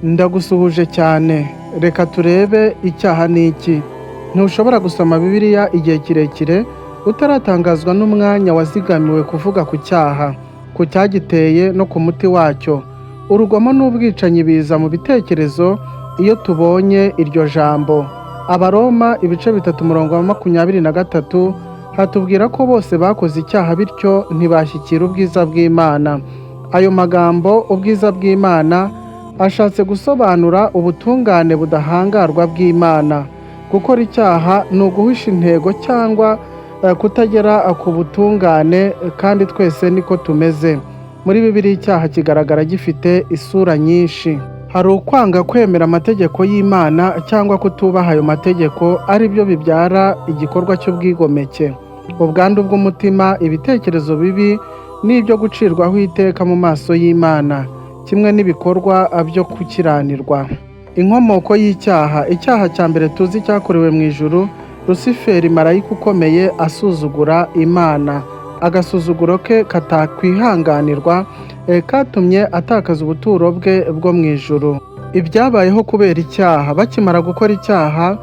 Ndagusuhuje cyane. Reka turebe icyaha ni iki. Ntushobora gusoma Bibiliya igihe kirekire utaratangazwa n'umwanya wazigamiwe kuvuga ku cyaha, ku cyagiteye no ku muti wacyo. Urugomo n'ubwicanyi biza mu bitekerezo iyo tubonye iryo jambo. Abaroma ibice 3 umurongo wa 23 hatubwira ko bose bakoze icyaha, bityo ntibashyikira ubwiza bw'Imana. Ayo magambo ubwiza bw'Imana ashatse gusobanura ubutungane budahangarwa bw'Imana. Gukora icyaha ni uguhisha intego cyangwa kutagera ku butungane, kandi twese niko tumeze. Muri Bibiliya icyaha kigaragara gifite isura nyinshi. Hari ukwanga kwemera amategeko y'Imana cyangwa kutubaha ayo mategeko, ari byo bibyara igikorwa cy'ubwigomeke. Ubwandu bw'umutima, ibitekerezo bibi n'ibyo gucirwaho iteka mu maso y'Imana, kimwe n'ibikorwa byo gukiranirwa. Inkomoko y'icyaha. Icyaha cya mbere tuzi cyakorewe mu ijuru, Rusiferi marayika ukomeye asuzugura Imana. Agasuzuguro ke katakwihanganirwa katumye atakaza ubuturo bwe bwo mu ijuru. Ibyabayeho kubera icyaha. Bakimara gukora icyaha,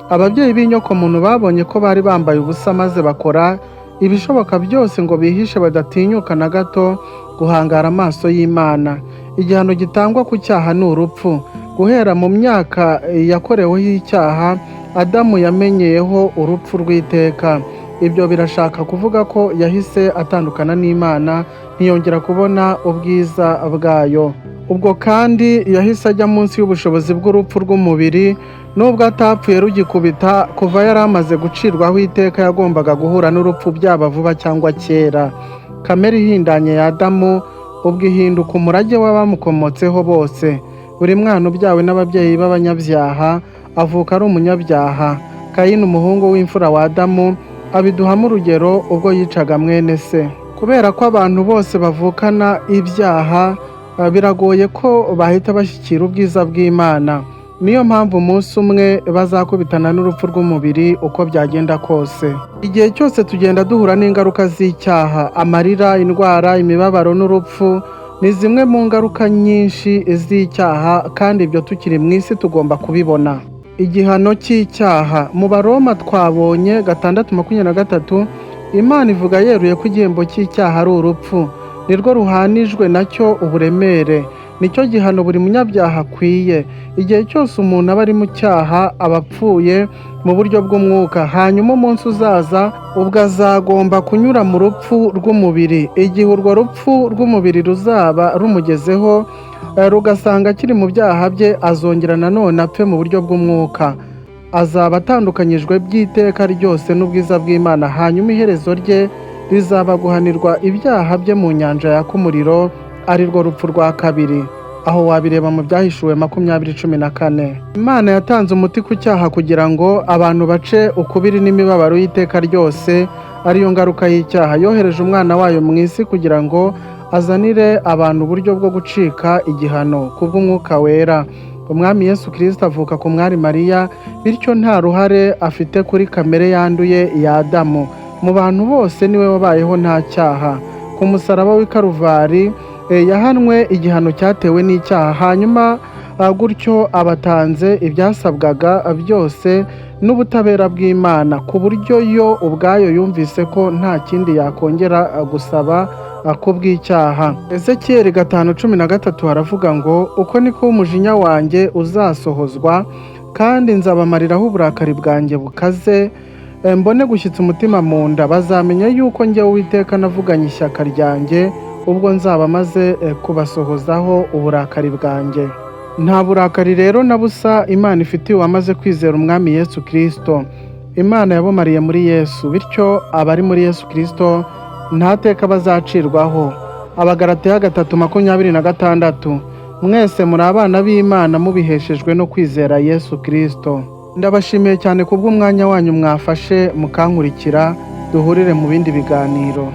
ababyeyi b'inyokomuntu babonye ko bari bambaye ubusa, maze bakora ibishoboka byose ngo bihishe, badatinyuka na gato guhangara amaso y'Imana. Igihano gitangwa ku cyaha ni urupfu. Guhera mu myaka yakoreweho icyaha, Adamu yamenyeyeho urupfu rw'iteka. Ibyo birashaka kuvuga ko yahise atandukana n'Imana, ntiyongera kubona ubwiza bwayo. Ubwo kandi yahise ajya munsi y'ubushobozi bw'urupfu rw'umubiri. Nubwo atapfuye rugikubita, kuva yari amaze gucirwaho iteka yagombaga guhura n'urupfu, byaba vuba cyangwa kera. Kamere ihindanye ya Adamu ubwo ihinduka umurage w'abamukomotseho bose. Buri mwana ubyawe n'ababyeyi b'abanyabyaha avuka ari umunyabyaha. Kayini, umuhungu w'imfura wa Adamu, abiduhamo urugero ubwo yicaga mwene se. Kubera ko abantu bose bavukana ibyaha, biragoye ko bahita bashyikira ubwiza bw'Imana. Niyo mpamvu umunsi umwe bazakubitana n'urupfu rw'umubiri uko byagenda kose. Igihe cyose tugenda duhura n'ingaruka z'icyaha. Amarira, indwara, imibabaro n'urupfu ni zimwe mu ngaruka nyinshi z'icyaha, kandi ibyo tukiri mu isi tugomba kubibona. Igihano cy'icyaha. Mu Baroma twabonye 6:23, Imana ivuga yeruye ko igihembo cy'icyaha ari urupfu. Nirwo ruhanijwe nacyo uburemere, nicyo gihano buri munyabyaha akwiye. Igihe cyose umuntu aba ari mu cyaha, aba apfuye mu buryo bw'umwuka. Hanyuma umunsi uzaza ubwo azagomba kunyura mu rupfu rw'umubiri. Igihe urwo rupfu rw'umubiri ruzaba rumugezeho, rugasanga akiri mu byaha bye, azongera nanone apfe mu buryo bw'umwuka. Azaba atandukanyijwe by'iteka ryose n'ubwiza bw'Imana, hanyuma iherezo rye rizaba guhanirwa ibyaha bye mu nyanja yaka umuriro, ari rwo rupfu rwa kabiri. Aho wabireba mu Byahishuwe 20:14. Imana yatanze umuti ku cyaha kugira ngo abantu bace ukubiri n'imibabaro y'iteka ryose, ariyo ngaruka y'icyaha. Yohereje umwana wayo mu isi kugira ngo azanire abantu uburyo bwo gucika igihano kubw'Umwuka Wera. Umwami Yesu Kirisito avuka ku mwari Mariya, bityo nta ruhare afite kuri kamere yanduye ya Adamu. Mu bantu bose niwe wabayeho nta cyaha. Ku musaraba w'i Karuvari yahanwe igihano cyatewe n'icyaha, hanyuma gutyo abatanze ibyasabwaga byose n'ubutabera bw'Imana, ku buryo yo ubwayo yumvise ko nta kindi yakongera gusaba ku bw'icyaha. Ezekiyeli 5:13 haravuga ngo: "Uko niko umujinya wanjye uzasohozwa, kandi nzabamariraho uburakari bwanjye bukaze, mbone gushyitsa umutima mu nda. Bazamenya yuko njyewe Uwiteka navuganye ishyaka ryanjye, ubwo nzaba maze kubasohozaho uburakari bwanjye." Nta burakari rero na busa Imana ifitiye uwamaze kwizera Umwami Yesu Kirisito. Imana yabumariye muri Yesu, bityo abari muri Yesu Kirisito nta teka bazacirwaho. Abagaratiya 3:26: "Mwese muri abana b'Imana mubiheshejwe no kwizera Yesu Kirisito." Ndabashimiye cyane kubw'umwanya wanyu mwafashe mukankurikira. Duhurire mu bindi biganiro.